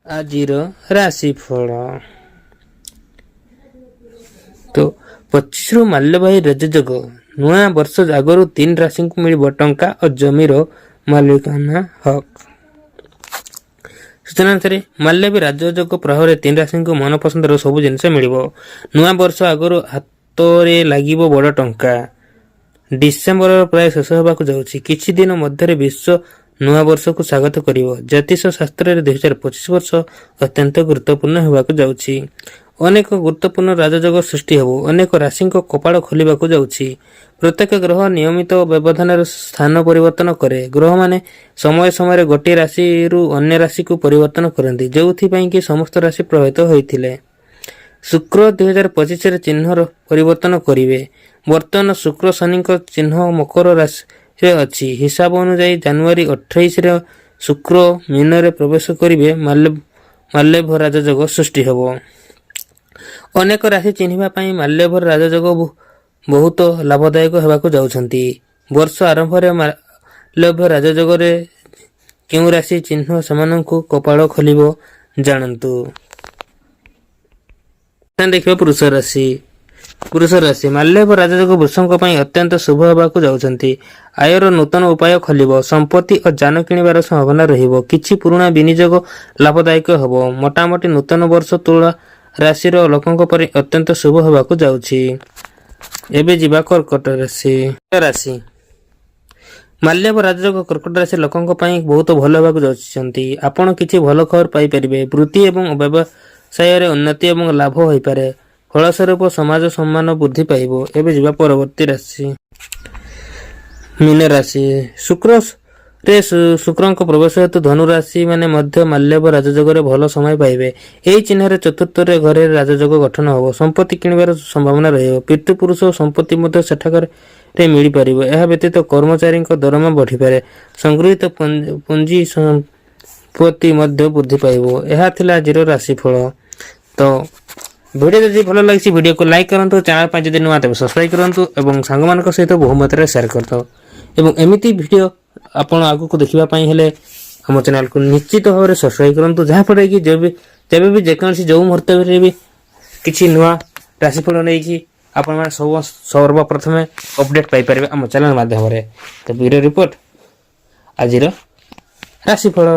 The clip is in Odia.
ଆଜିର ରାଶିଫଳ। ତ 25ରୁ ମାଲ୍ୟବାହୀ ରାଜଯୋଗ। ନୂଆ ବର୍ଷ ଆଗରୁ ତିନି ରାଶିଙ୍କୁ ମିଳିବ ଟଙ୍କା ଓ ଜମିର ମାଲିକାନା ହକ୍। ସୂଚନା ଅନୁସାରେ, ମାଲ୍ୟବୀ ରାଜଯୋଗ ପ୍ରଭାବରେ ତିନି ରାଶିଙ୍କୁ ମନପସନ୍ଦର ସବୁ ଜିନିଷ ମିଳିବ। ନୂଆ ବର୍ଷ ଆଗରୁ ହାତରେ ଲାଗିବ ବଡ଼ ଟଙ୍କା। ଡିସେମ୍ବର ପ୍ରାୟ ଶେଷ ହେବାକୁ ଯାଉଛି। କିଛି ଦିନ ମଧ୍ୟରେ ବିଶ୍ୱ ନୂଆ ବର୍ଷକୁ ସ୍ୱାଗତ କରିବ। ଜ୍ୟୋତିଷ ଶାସ୍ତ୍ରରେ 2025 ବର୍ଷ ଅତ୍ୟନ୍ତ ଗୁରୁତ୍ୱପୂର୍ଣ୍ଣ ହେବାକୁ ଯାଉଛି। ଅନେକ ଗୁରୁତ୍ୱପୂର୍ଣ୍ଣ ରାଜଯୋଗ ସୃଷ୍ଟି ହେବ। ଅନେକ ରାଶିଙ୍କ କପାଳ ଖୋଲିବାକୁ ଯାଉଛି। ପ୍ରତ୍ୟେକ ଗ୍ରହ ନିୟମିତ ବ୍ୟବଧାନରେ ସ୍ଥାନ ପରିବର୍ତ୍ତନ କରେ। ଗ୍ରହମାନେ ସମୟ ସମୟରେ ଗୋଟିଏ ରାଶିରୁ ଅନ୍ୟ ରାଶିକୁ ପରିବର୍ତ୍ତନ କରନ୍ତି, ଯେଉଁଥିପାଇଁ କି ସମସ୍ତ ରାଶି ପ୍ରଭାବିତ ହୋଇଥିଲେ। ଶୁକ୍ର 2025ରେ ଚିହ୍ନର ପରିବର୍ତ୍ତନ କରିବେ। ବର୍ତ୍ତମାନ ଶୁକ୍ର ଶନିଙ୍କ ଚିହ୍ନ ମକର ରାଶିରେ ଅଛି। ହିସାବ ଅନୁଯାୟୀ, ଜାନୁଆରୀ 28ରେ ଶୁକ୍ର ମୀନରେ ପ୍ରବେଶ କରିବେ। ମାଲ୍ୟଭ ରାଜଯୋଗ ସୃଷ୍ଟି ହେବ। ଅନେକ ରାଶି ଚିହ୍ନିବା ପାଇଁ ମାଲ୍ୟଭର ରାଜଯୋଗ ବହୁତ ଲାଭଦାୟକ ହେବାକୁ ଯାଉଛନ୍ତି। ବର୍ଷ ଆରମ୍ଭରେ ମାଲ୍ୟଭ ରାଜଯୋଗରେ କେଉଁ ରାଶି ଚିହ୍ନ ସେମାନଙ୍କୁ କପାଳ ଖୋଲିବ, ଜାଣନ୍ତୁ। ଦେଖିବା ବୃଷ ରାଶି। ବୃଷ ରାଶି, ମାଲ୍ୟବ ରାଜଯୋଗ ବୃଷଙ୍କ ପାଇଁ ଅତ୍ୟନ୍ତ ଶୁଭ ହେବାକୁ ଯାଉଛନ୍ତି। ଆୟର ନୂତନ ଉପାୟ ଖୋଲିବ। ସମ୍ପତ୍ତି ଓ ଯାନ କିଣିବାର ସମ୍ଭାବନା ରହିବ। କିଛି ପୁରୁଣା ବିନିଯୋଗ ଲାଭଦାୟକ ହେବ। ମୋଟାମୋଟି ନୂତନ ବର୍ଷ ତୁଳା ରାଶିର ଲୋକଙ୍କ ପାଇଁ ଅତ୍ୟନ୍ତ ଶୁଭ ହେବାକୁ ଯାଉଛି। ଏବେ ଯିବା କର୍କଟ ରାଶି। ରାଶି, ମାଲ୍ୟବ ରାଜଯୋଗ କର୍କଟ ରାଶି ଲୋକଙ୍କ ପାଇଁ ବହୁତ ଭଲ ହେବାକୁ ଯାଉଛନ୍ତି। ଆପଣ କିଛି ଭଲ ଖବର ପାଇପାରିବେ। ବୃତ୍ତି ଏବଂ ବ୍ୟବସାୟରେ ଉନ୍ନତି ଏବଂ ଲାଭ ହୋଇପାରେ। ଫଳସ୍ୱରୂପ ସମାଜ ସମ୍ମାନ ବୃଦ୍ଧି ପାଇବ। ଏବେ ଯିବା ପରବର୍ତ୍ତୀ ରାଶି, ମୀନ ରାଶି। ଶୁକ୍ର ରେ ଶୁକ୍ରଙ୍କ ପ୍ରବେଶ ହେତୁ ଧନୁ ରାଶି ମାନେ ମଧ୍ୟ ମାଲ୍ୟବ ରାଜଯୋଗରେ ଭଲ ସମୟ ପାଇବେ। ଏହି ଚିହ୍ନରେ ଚତୁର୍ଥରେ ଘରେ ରାଜଯୋଗ ଗଠନ ହେବ। ସମ୍ପତ୍ତି କିଣିବାର ସମ୍ଭାବନା ରହିବ। ପିତୃପୁରୁଷ ସମ୍ପତ୍ତି ମଧ୍ୟ ସେଠାକାରେ ମିଳିପାରିବ। ଏହା ବ୍ୟତୀତ କର୍ମଚାରୀଙ୍କ ଦରମା ବଢ଼ିପାରେ। ସଂଗୃହୀତ ପୁଞ୍ଜି ସମ୍ପତ୍ତି ମଧ୍ୟ ବୃଦ୍ଧି ପାଇବ। ଏହା ଥିଲା ଆଜିର ରାଶିଫଳ। ତ ଭିଡ଼ିଓ ଯଦି ଭଲ ଲାଗିଛି, ଭିଡ଼ିଓକୁ ଲାଇକ୍ କରନ୍ତୁ। ଚ୍ୟାନେଲ୍ ପାଇଁ ଯଦି ନୂଆ, ତେବେ ସବସ୍କ୍ରାଇବ୍ କରନ୍ତୁ ଏବଂ ସାଙ୍ଗମାନଙ୍କ ସହିତ ବହୁ ମାତ୍ରାରେ ସେୟାର କରିଥାଉ। ଏବଂ ଏମିତି ଭିଡ଼ିଓ ଆପଣ ଆଗକୁ ଦେଖିବା ପାଇଁ ହେଲେ ଆମ ଚ୍ୟାନେଲକୁ ନିଶ୍ଚିତ ଭାବରେ ସବସ୍କ୍ରାଇବ୍ କରନ୍ତୁ, ଯାହାଫଳରେ କି ଯେବେ ଯେବେ ବି ଯେକୌଣସି ଯେଉଁ ମୁହୂର୍ତ୍ତରେ ବି କିଛି ନୂଆ ରାଶିଫଳ ନେଇକି ଆପଣମାନେ ସବୁ ସର୍ବପ୍ରଥମେ ଅପଡେଟ୍ ପାଇପାରିବେ ଆମ ଚ୍ୟାନେଲ ମାଧ୍ୟମରେ। ତ ବ୍ୟୁରୋ ରିପୋର୍ଟ, ଆଜିର ରାଶିଫଳ।